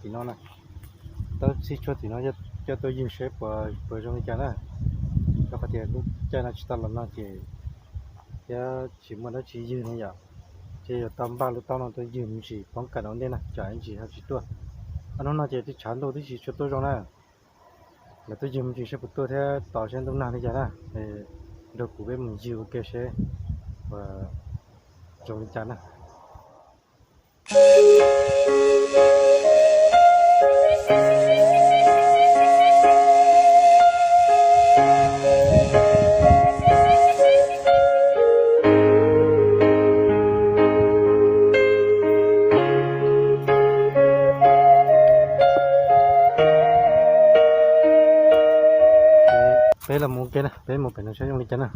Tim no na, tab txhib tshuaj tim no coj tuaj ywg seb puas zoo li cas na. Rau qhov tias lub caij no tsis tau los nag ces thiab tsis muaj dab tsi ywg ne yom, ces yuav tau npaj lub taub no tuaj ywg me ntsis poob kas rau ntej na, tsam ib ntsis ho tsis tuaj. Ob hnub no ces twb tshav ntuj twb tsis tshua tuaj zoo na. Lawv tuaj ywg me ntsis seb puas tuaj thiab tos seb ntuj nag li cas na. Nrog kuv peb mus ywg ua ke seb puas zoo li cas na. Peb los mus ua ke na, peb mus pem no saib zoo li cas na.